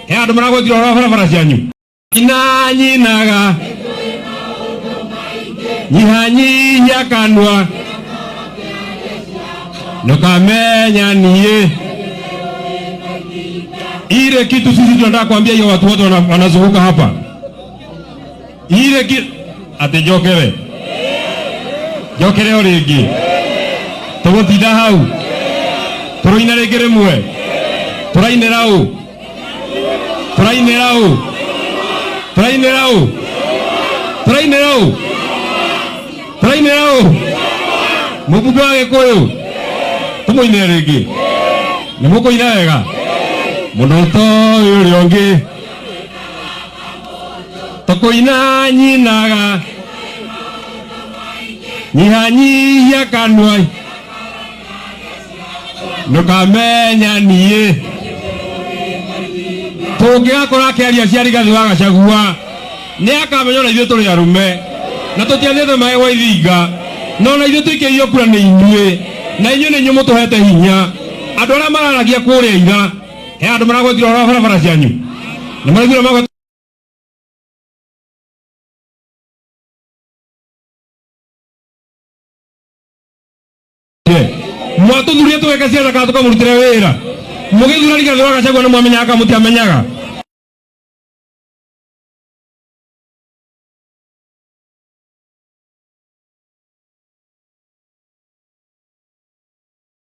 He andũ maragwetire ũhoro wa barabara cianyu. Nyina nyinaga nyihanyihia kanua ndukamenya niĩ ile kitu. Sisi tunataka kuambia hiyo watu wote wanazunguka hapa ile kitu ati njokere njokere o rĩngĩ tũgũtinda hau tũroina rĩngĩ rĩmwe tũrainĩra ũ tũrainĩra ũ tũrainĩra ũ tũrainĩra ũ tũrainĩra ũ mũmbunge wa Gĩkũyũ tũmũinĩre rĩngĩ nĩ mũkũina wega mũndũ ũtoĩ ũrĩa ũngĩ tũkũina nyinaga nyihanyihia kanua ndũkamenya niĩ tũngĩgakora akĩaria cia Rigathĩ wa Gachagua nĩ akamenya ona ithuĩ tũrĩ arũme na tũtiathiĩte maĩ gwa ithinga no na ithuĩ tũikĩirio kura nĩ inyuĩ na inyuĩ nĩ inyuĩ mũtũhete hinya. Andũ arĩa mararagia kũrĩa ira he andũ maragwetire ũhoro wa barabara cianyu nĩ maraiguire magweta mwatuthuria tugeka ciaca kana tukamurutira wira mugithura Rigathi wa Gachagua nĩ mwamenyaga kana mũtiamenyaga?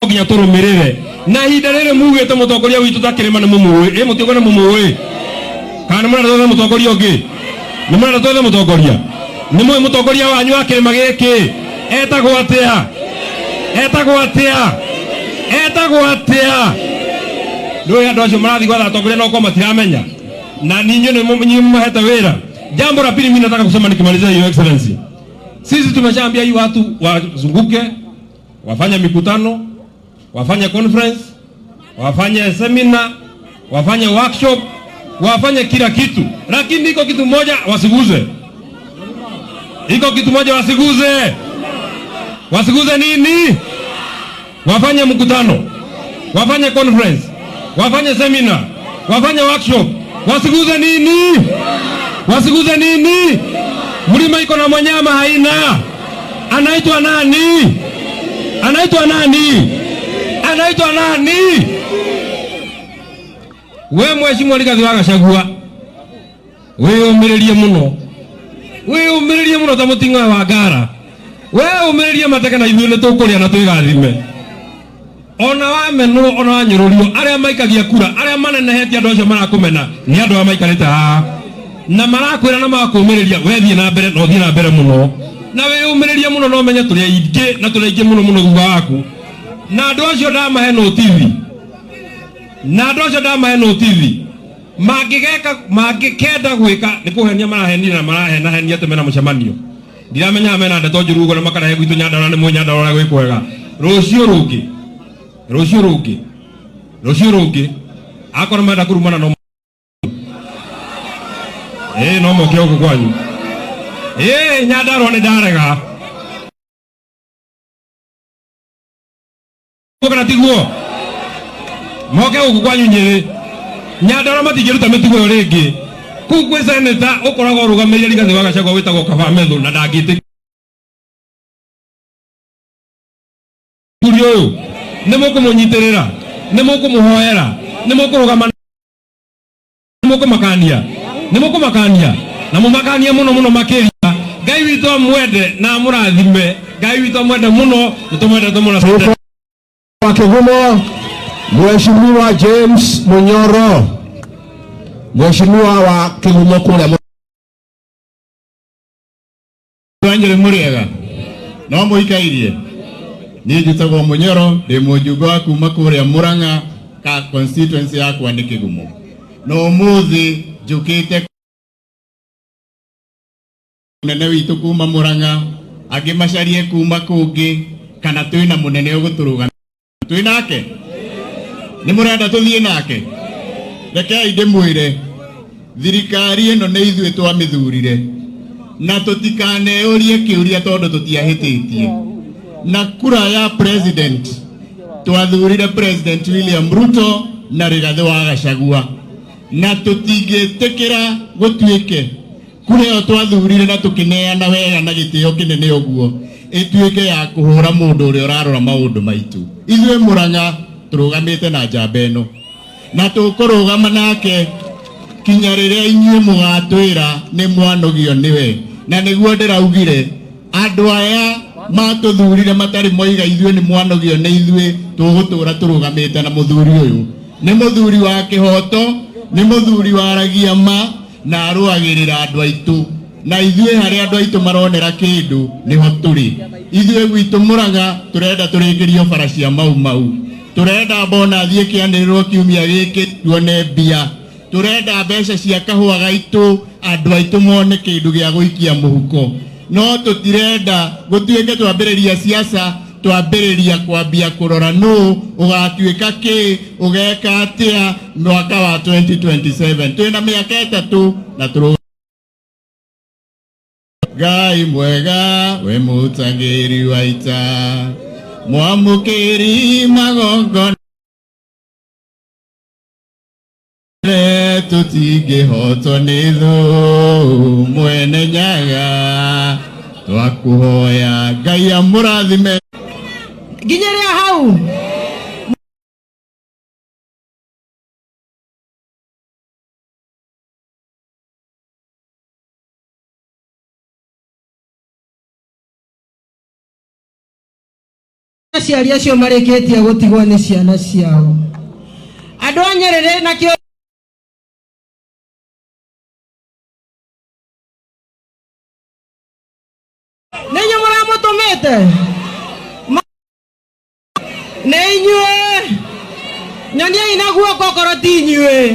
Nginya tũrũmĩrĩre na ihinda rĩrĩ mugĩte mũtongoria witũ ta kĩrĩma nĩ mũmũĩ ĩ mũtiũga nĩ mũmũĩ kana nĩ mũrenda twethe mũtongoria ũngĩ? Nĩ mũrenda twethe mũtongoria? Nĩ mũĩ mũtongoria wanyu wa kĩrĩma gĩkĩ etagwo atĩa? Etagwo atĩa? Etagwo atĩa? Nĩũĩ andũ acio marathiĩ gwetha atongoria no korwo matiramenya na ninyi nĩ mũmahete wĩra. Jambo la pili mimi nataka kusema nikimalizia, Your Excellency, sisi tumeshaambia hii watu wazunguke, wafanye mikutano, wafanye conference, wafanye seminar, wafanye workshop, wafanye kila kitu, lakini iko kitu moja wasiguze, iko kitu moja wasiguze. Wasiguze nini? Wafanye mkutano, wafanye conference, wafanye seminar, wafanye workshop, wasiguze nini? Wasiguze nini? Mlima iko na manyama haina. Anaitwa nani? Anaitwa nani? Anaitwa nani? We Mheshimiwa Rigathi wa Gachagua, wĩyũmĩrĩrie mũno, wĩyũmĩrĩrie mũno ta mũting'oe wa ngara, wĩyũmĩrĩrie mateke na ithuĩ nĩ tũkũrĩa na twĩgathime. Ona wamenwo ona wanyũrũrio, arĩa maikagia kura, arĩa manenehetie andũ acio marakũmena nĩ andũ arĩa maikarĩte haha na marakwĩra na magakũmĩrĩria, we thiĩ na mbere na ũthiĩ na mbere mũno na wĩyũmĩrĩrie mũno na ũmenye tũrĩ aingĩ na tũrĩ aingĩ mũno mũno thutha waku. Na andũ acio ndamahe notithi, na andũ acio ndamahe notithi mangĩgeka mangĩkenda gwĩka nĩ kũhenia marahenire na marahenahenia atĩ mena mũcemanio. Ndiramenya mena ndeto njũru ũguo na makarehe gwitũ Nyandarũa, nĩ mũĩ Nyandarũa ũrĩa gwĩ kwega. Rũciũ rũngĩ, rũciũ rũngĩ, rũciũ rũngĩ, akorwo marenda kũrumana no ĩĩ no moke gũkũ kwanyu. Ĩĩ Nyandarũa nĩ ndarega kana tiguo moke gũkũ kwanyu Nyĩrĩ. Nyandarũa matingĩruta mĩtugo ĩyo rĩngĩ. Kũu gwĩ seneta ũkoragwo ũrũgamĩrĩire Rigathĩ wa Gachagua wĩtagwo Kaba Methu na ndangĩtĩkĩria ũyũ. Nĩ mũkũmũnyitĩrĩra, nĩ mũkũmũhoera, nĩ mũkũrũgama, nĩ mũkũmakania, nĩ mũkũmakania na mũmakanie mũno mũno makĩria. Ngai witũ amwende na amũrathime. Ngai witũ amwende mũno, nĩ tũmwendete mũno. Wa Kigumo, Mheshimiwa James Munyoro, Mheshimiwa wa Kigumo kũrĩa Wanjĩrĩ mũrĩega no mũikairie. Niĩ njĩtagwo Mũnyoro, ndĩ mũjumbe wa kuma kũrĩa Mũrang'a ka constituency yakwa nĩ Kĩgumo, na ũmũthĩ njũkĩte mũnene witũ kuma Mũrang'a, angĩ macarie kuma kũngĩ, kana twĩna mũnene ũgũtũrũgamia twĩ nake? Nĩ mũrenda tũthiĩ nake? Rekei ndĩmwĩre, thirikari ĩno nĩ ithuĩ twamĩthurire na tũtikaneyũrie kĩũria tondũ tũtiahĩtĩtie na kura ya president. Twathurire President William Ruto na Rigathĩ wa Gachagua. Na tũtingĩtĩkĩra gũtuĩke kura ĩyo twathurire na tũkĩneana wega na gĩtĩo kĩnene ũguo ĩtuĩke ya kũhũra mũndũ ũrĩa ũrarora maũndũ maitũ. Ithuĩ Murang'a tũrũgamĩte na njamba ĩno na tũkũrũgama nake kinya rĩrĩa inyuĩ mũgatwĩra nĩ mwanogio nĩwe. Na nĩguo ndĩraugire andũ aya matũthurire matarĩ moiga ithuĩ nĩ mwanogio nĩ ithuĩ, tũgũtũra tũrũgamĩte na mũthuri ũyũ. Nĩ mũthuri wa kĩhoto, nĩ mũthuri waragia ma na arũagĩrĩra andũ aitũ, na ithuĩ harĩa andũ aitũ maronera kĩndũ nĩho tũrĩ. Ithuĩ gwitũ Murang'a tũrenda tũrĩkĩrio bara cia Mau Mau, tũrenda bonathi ĩkĩanĩrĩrwo kiumia gĩkĩ tuone mbia, tũrenda mbeca cia kahũa gaitũ andũ aitũ mone kĩndũ gĩa gũikia mũhuko. No tũtirenda gũtuĩke twambĩrĩria siasa twambĩrĩria kwambia kũrora nũ ũgatuĩka kĩ ũgeka atĩa mwaka wa 2027. Twĩna mĩaka 3 na tũrũ Ngai mwega we mũtangĩri wa ita mwamũkĩri magongona tũtingĩhotwo nĩ thũ mwene Nyaga twakũhoya Ngai amũrathime. Nginyĩrĩra hau. Aciari acio marĩkĩtie gũtigwo nĩ ciana ciao. Andũ a Nyerere nakĩo nĩ inyuĩ mũramũtũmĩte, nĩ inyuĩ. Nyoniai na guoko okorwo ti inyuĩ.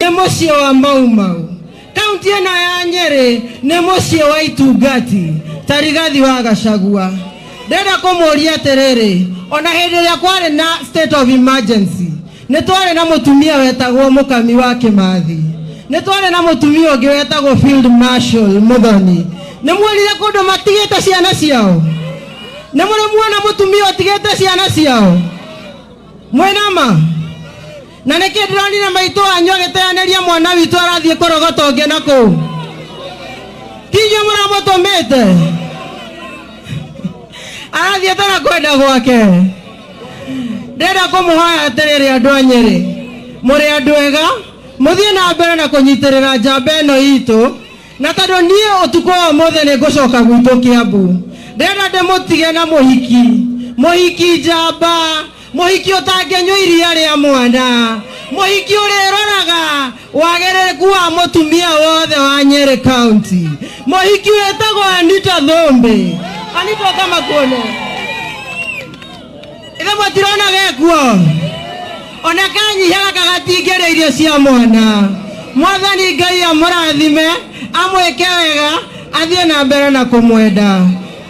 Nĩ mũciĩ wa Mau Mau. Kaunti ĩno ya Nyeri nĩ mũciĩ wa Itungati ta Rigathi wa Gachagua. Ndĩrenda kũmũria atĩrĩrĩ, ona hĩndĩ ĩrĩa kwarĩ na state of emergency nĩ twarĩ na mũtumia wetagwo Mũkami wa Kĩmathi, nĩ twarĩ na mũtumia ũngĩ wetagwo Field Marshal Muthoni. Nĩ muonire kũndũ matigĩte ciana ciao? Nĩ mũrĩ muona mũtumia ũtigĩte ciana ciao? Mwĩna ma? Na nĩkĩ ndĩronire maitũ wanyu agĩteanĩria mwana witũ arathiĩ kũrogota ũngĩ na kũu? Ti inyuĩ mũramũtũmĩte? Arathiĩte na kwenda gwake. Ndĩrenda kũmũhoya atĩrĩrĩ andũ a Nyĩrĩ, mũrĩ andũ ega, mũthiĩ na mbere na kũnyitĩrĩra njamba ĩno itũ, na tondũ niĩ ũtukũ wa ũmũthĩ nĩ ngũcoka gwitũ Kĩambu, ndĩrenda ndĩmũtige na mũhiki, mũhiki njamba, mũhiki ũtangĩnyua iria rĩa mwana, mũhiki ũrĩroraga wagĩrĩku wa mũtumia wothe wa Nyeri County, mũhiki wĩtagwo Anita Thumbi. Anita kama kuone ithe mũtirona gekuo ona kanyihaga kagatingĩrĩa irio cia mwana. Mwathani Ngai amũrathime, amwĩke wega, athiĩ na mbere na kũmwenda.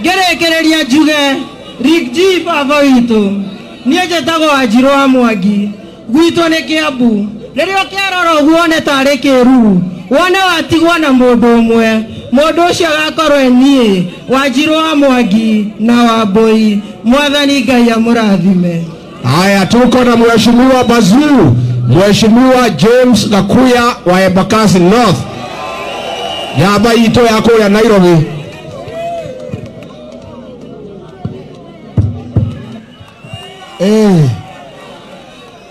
Ngĩrĩkĩrĩria njuge Rick G baba witũ, niĩ njĩtagwo Wanjirũ wa Mwangi, gwitũ nĩ Kĩambu. Rĩrĩa ũkĩarora ũguo wone tarĩ kĩruru, wone watigwo na mũndũ ũmwe, mũndũ ũcio agakorwo e niĩ Wanjirũ wa Mwangi na Wambũi. Mwathani Ngai amũrathime. Haya, tuko na Mheshimiwa Bazuu, Mheshimiwa James Gakuya wa Embakasi North, njamba itũ ya kũrĩa Nairobi.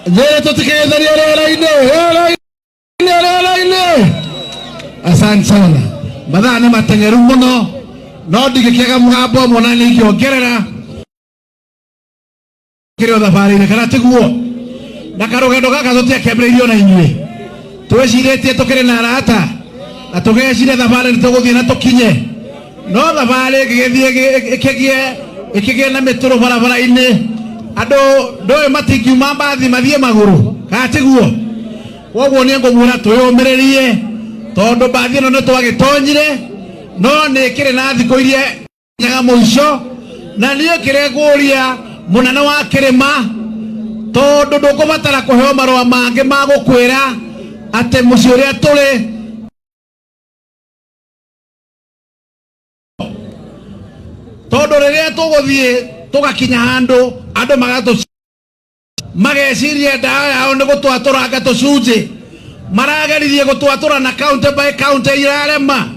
Nyĩrĩ tũtikĩgeithania rĩera-inĩ, rĩera-inĩ, rĩera-inĩ. Asante sana. Mathaa nĩ mateng'eru mũno, no ndingĩkĩaga mũgambo ũmwe na nĩ ingĩongerera kĩrĩ o thabarĩ-inĩ, kana tiguo? Na karũgendo gaka tũtiakĩambĩrĩirio na inyuĩ, twĩcirĩtie tũkĩrĩ na arata na tũgeciria thabarĩ nĩ tũgũthiĩ na tũkinye, no thabarĩ ĩgĩgĩthiĩ ĩkĩgĩe na mĩtũrũ barabara-inĩ, andũ ndũĩ matingiuma mbathi mathiĩ magũrũ, kana tiguo? Koguo niĩ ngũmwĩra twĩyũmĩrĩrie, tondũ mbathi ĩno nĩ twagĩtonyire, no nĩ ĩkĩrĩ na thikũ iria nyaga mũico. Na niĩ kĩrĩa ngũria mũnene wa kĩrĩma, tondũ ndũkũbatara kũheo marũa mangĩ ma gũkwĩra atĩ mũciĩ ũrĩa tũrĩ, tondũ rĩrĩa tũgũthiĩ tũgakinya handũ andũ magatũ. Mageciria ndawa yao nĩ gũtwatũranga tũcunjĩ. Marageririe gũtwatũra na county by county irarema.